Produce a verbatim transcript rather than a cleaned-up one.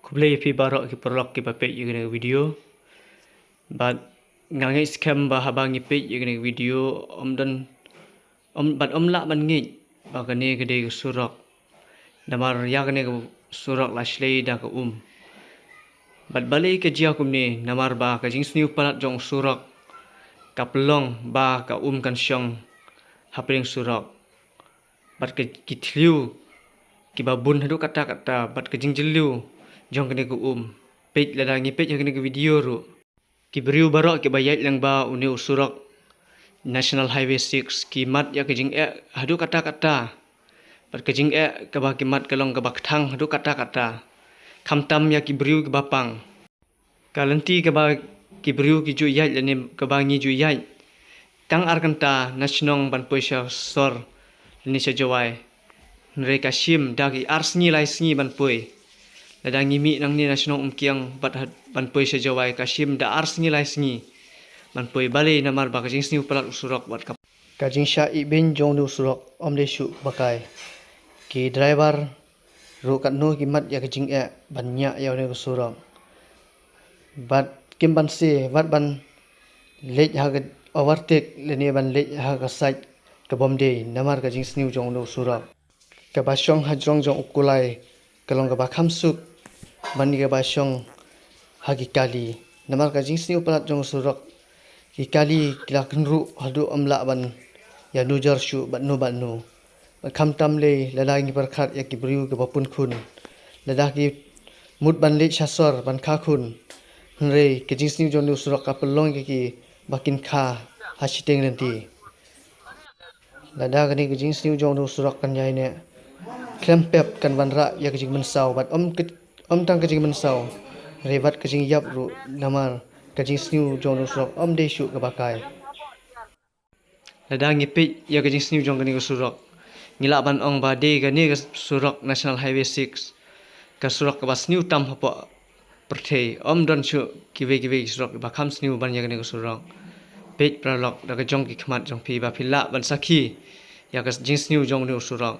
Khublei ïa phi baroh ki paralok kiba peit ïa kane ka video. Bad nga ngeit skhem ba haba ngi peit ïa kane ka video, ym don, ym, bad ym lah ban ngeit ba kane ka dei ka surok. Namar ïa kane ka surok la shlei da ka um. Bad balei ka jia kumne, namar ba ka jingsniew palat jong u surok ka pynlong ba ka um kan shong hapdeng surok. Bad ka, ki thliew kiba bun haduh katta katta, bad ka jingjylliew jong kane ka um. Peit, lada ngi peit ha kane ka video ruh, ki briew baroh kiba ïaid lyngba une u surok National Highway six ki mad ïa ka jingeh haduh katta katta. Bad ka jingeh kaba ki mad ka long kaba kthang haduh katta katta, khamtam ïa ki briew kiba pang. Ka lynti kaba ki briew ki ju ïaid lane kaba ngi ju ïaid tang ar kynta na shnong ban poi sha sor lane sha Jowai. Hynrei ka shim da ki ar sngi lai sngi ban poi. Lada ngi mih nangne na shnong Umkiang bad ha-, ban poi sha Jowai, ka shim da ar sngi lai sngi ban poi. Balei? Namar ba ka jingsniew palat u surok bad ka, ka jingshah ibeiñ jong une u surok ym dei shuh ba kai. Ki driver ruh katno ki mad ïa ka jingeh ban ñiah ïa une u surok. Bad kim banse wat ban leit ha ka overtake lane ban leit ha ka side kaba ym dei, namar ka jingsniew jong une u surok. Kaba shong hajrong jong u kulai ka long kaba kham suk ban ïa kaba shong ha ki kali. Namar ka jingsniew palat jong u surok, ki kali ki la kynruh haduh ym lah ban ïanujor shuh bad no bad no. Bad khamtam lei lada ngi pyrkhat ïa ki briew kiba pun khun, lada ki mut ban leit sha sor ban kha khun, hynrei ka jingsniew jong une u surok ka pynlong ïa ki ba kin kha ha shiteng lynti. Lada kane ka jingsniew jong une u surok kan ïaineh, khlem pep kan wanrah ïa ka jingmynsaw, bad ym ki, ym tang ka jingmynsaw, hynrei wat ka jingïap ruh, namar ka jingsniew jong une u surok ym dei shuh kaba kai. Lada ngi peit ïa ka jingsniew jong kane ka surok, ngi lah ban ong ba dei kane ka surok National Highway six ka surok kaba sniew tam hapoh pyrthei. Ym don shuh kiwei kiwei ki surok kiba kham sniew ban ïa kane ka surok. Peit paralok da ka jong ki khmat jong phi ba phin lah ban sakhi ïa ka jingsniew jong une u surok.